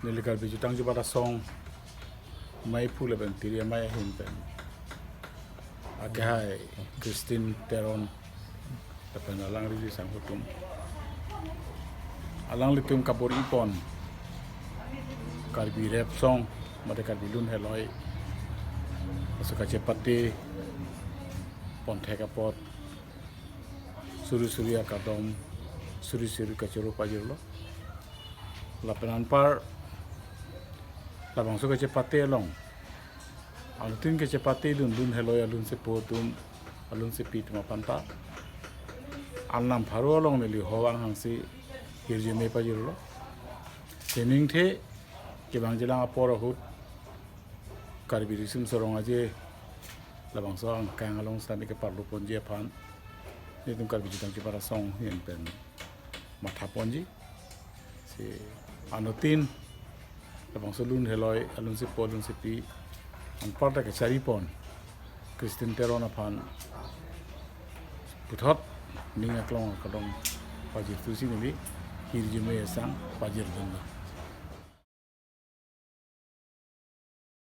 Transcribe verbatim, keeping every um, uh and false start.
Neli Karbi Jutang Jubat Asong maiphu lapen tiri amei ahin pen akehai Christine Teron lapen alangli sangho atum, alanglitum kabor-ipon Karbi Rep Song mate Karbi Lun Heloi aso kachepate ponthek apot suri suri akardom, suri suri kachoro pajirlo. Lapen anpar labangso kachepate along, anuttin kachepate Lun Lun Heloi alun sepo atum, alun sepi atum aphan ta Arnam pharo along neli ho anghangsi hirjume pajirlo. Cheningthe kevangjilang apor ahut Karbi Riso Nimso Rong Aje labangso angkang along sitame keparlo ponji aphan nelitum Karbi Jutang Jubat Asong ahin pen matha ponji. Si anuttin labangso Lun Heloi alun sepo alun sepi anparta kecharipon Christine Teron aphan puthot ning aklong akardom pajirthusi neli hirjume asang pajirdunlo.